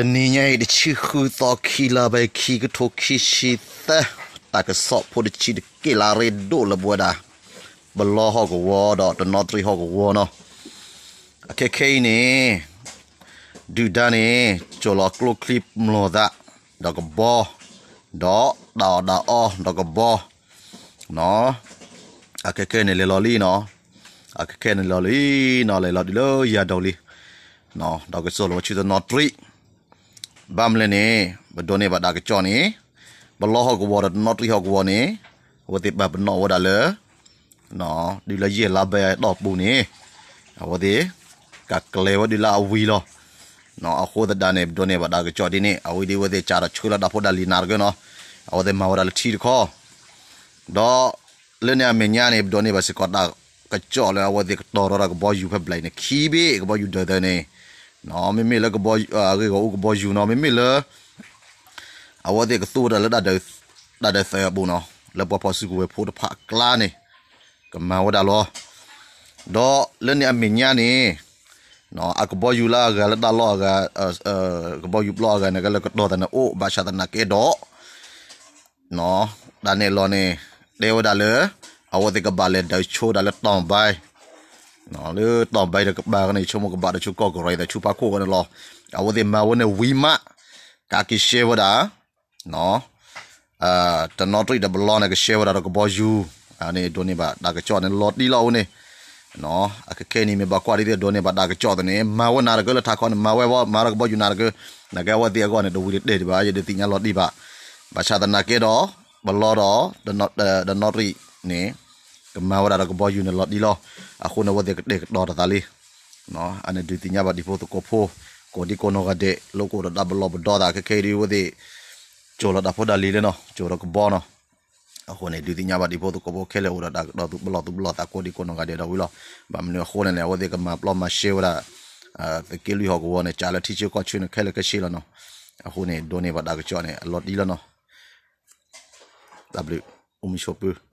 တနံၤညါအံၤ တဆံဃုသီ ခံလါဘဲ ခံကထိခံဆံသၢ, တၢ်ကစီၣ်ဖိတဆံးတက့ၢ်လၢအရ့ဒိၣ်လၢပဝဲဒၣ် ပလီဟီၣ်ကဝီၤဒီးတနီသရံၣ်ဟီၣ်ကဝီၤနီၤ. အခဲခဲအံၤန့ၣ် ဒုၣ်ဒါန့ၣ် ကၠီၣ်လီၤကျိချံမျိာ်သး ဒီးကဘီ ဒီးတၢ်အီၣ်တၢ်အီဒီးကဘီနီၤ. အခဲခဲန့ၣ်လဲၤလီၤလံနီၤ. အခဲခဲန့ၣ်လီၤလံနီၤ, လဲၤလီၤဒ်လၢယၤဒိးလံ ဒီးကစိာ်လီၤဝဲဆူတနီသရံၣ်. ဘၣ်မနုၤလဲၣ်န့ၣ် ပဒိးန့ၢ်ဘၣ်တၢ်ကစီၣ်န့ၣ် ပလီဟီၣ်ကဝီၤဒီးတနီသရံၣ်ဟီၣ်ကဝီၤန့ၣ် အဝဲသ့ၣ်ပာ်ပနီၣ်ဝဲဒၣ်လၢ ဒ်လၢယဲၢ်လါဘဲအတီၢ်ပူၤန့ၣ် အဝဲသ့ၣ် ကကျဲၤဝဲဒ်လၢအဝံၤလီၤ. အဃိသတးန့ၣ် ပဒိးန့ၢ်ဘၣ်တၢ်ကစီၣ်ဒ်န့ၣ် အဝဲဒ်အဝဲသ့ၣ်ကးထီၣ်ဆှၢလီၤတၢ်ဖိတၢ်လံၤနၤတဂ့ၤနီၤ. အဝဲသ့ၣ်မၤဝဲဒၣ်လၢထံတခီ ဒီးလၢန့ၣ်အမဲာ်ညါန့ၣ် ပဒိးန့ၢ်ဘၣ်စ့ၢ်ကီးတၢ်ကစီၣ်လၢအဝဲသ့ၣ်ကတီၤထီၣ်တၢ်ကဘီယူၤဖဲဘျဲၣ်န့ၣ် ခံဘ့ၣ်ကဘီယူၤဒၢးသၢန့ၣ် မ့မ့ၢ်လၢကဘီ အဂ့ၢ်ဂီၢ်အူကဘီယူၤနီၤ မ့မ့ၢ်လၢ အဝဲသ့ၣ်ကသူဝဲဒၣ်လၢ တၢ်ဒၢးသၢအပူၤနီၤ လၢပှၤဖီၣ်စုကဝဲၤဖိတဖၣ်အကျါန့ၣ် ကမၤဝဲဒၣ်လီၤ. ဒီးလၢန့ၣ်အမဲာ်ညါန့ၣ် အကဘီယူၤလၢအဂၤလၢတၢ်လီၢ်အဂၤ ကဘီယူၤပျီအဂၤန့ၣ် ကဲလၢကတီၤသးန့ၣ်အိၣ် ဘၣ်ဆၣ်သနာ်က့ဒီး တၢ်နဲၣ်လီၤန့ၣ် တဲဝဲဒၣ်လၢ အဝဲသ့ၣ်ကဘၣ်လဲၤဒၢးဆိဒၣ်လၢတီၢ်ဘဲ လၢတီၢ်ဘဲဒီးကဘၣ်န့ၣ် ဆိကမိၣ်ကဘၣ်ဒီးဆူကီၢ်ကရံၣ်ဒီးဆူဖးခိၣ်ဝဲန့ၣ်လီၤ. အဝဲသ့ၣ်မၤဝဲန့ၣ်ဝံၤမး ကးက့ၤရှဲဝဲဒၣ် တနီသရံၣ်ဒီးပလီန့ၣ် ကရှဲဝဲဒၣ်ဒီးကဘီယူၤ န့ၣ်ဒိးန့ၢ်ဘၣ်တၢ်ကစီၣ်န့ၣ် လီၤတံၢ်လီၤအဃိန့ၣ် အခဲခဲအံၤန့ၣ် မ့ၢ်ဘၣ်ကွၢ်ဒ်သိးဒိးန့ၢ်ဘၣ်တၢ်ကစီၣ်သ့ၣ်န့ၣ် မၤဝဲနၤတက့ၢ်လၢထးခီန့ၣ် မၤဝဲဘၣ် မၤဒီးကဘီယူၤနၤတက့ၢ် နာ်က့အဝဲသ့ၣ်အဂီၢ်န့ၣ် တဝံၤတတဲာ်ဒံးဘၣ် ယဒုးသ့ၣ်ညါလီၤတံၢ်ဘၣ်. ဘၣ်ဆၣ်သနာ်က့ဒီး ပလီဒီး တနီသရံၣ်န့ၣ် ကမၤဝဲဒၣ်ဒီးကဘီယူၤန့ၣ်လီၤတံၢ်လီၤ. အဃိန့ၣ် အဝဲသ့ၣ်ကတဲာ်ကတီၤတၢ်သးလံ အန့ၣ်ဒုးသ့ၣ်ညါဘၣ်ဒံးဖိသကိးဖိ ကိးဒံကိးနီၢ်ဂၤဒဲး လၢကအိၣ်ဒီးတၢ်ပလီၢ်ပဒီသး ခဲခဲအံၤဒ်အဝဲသ့ၣ် ကၠီၣ်လီၤတၢ်ဖိတၢ်လံၤလၢနီၤ ကၠီၣ်ဒီးကဘီနီၤ. အဃိန့ၣ် ဒုးသ့ၣ်ညါဘၣ်ဒံးဖိသကိးဖိခဲလၢာ်အိၣ်ဒီးတၢ်ကတီၤသူၣ်ပလီၢ်သူၣ်ပလီၢ်သးကိးဒံကိးနီၢ်ဂၤဒဲးဒီးဝံၤလီၤ. ဘၣ်မနုၤအဃိန့ၣ်န့ၣ် အဝဲသ့ၣ်ကမၤပျီမၤရှဲဝဲဒၣ် သုးက့လွံၢ်ဟီၣ်ကဝီၤန့ၣ် ကးလၢထံဆၢကီၢ်ဆၢန့ၣ် ခဲလၢာ်ခဲဆ့လီၤနီၤ. အဃိန့ၣ် ဒိးန့ၢ်ဘၣ်တၢ်ကစီၣ်န့ၣ် အလီၤတံၢ်လီၤနီၤ. တၢ်ဘျုး အိၣ်မုာ်ဆိးပၢၤ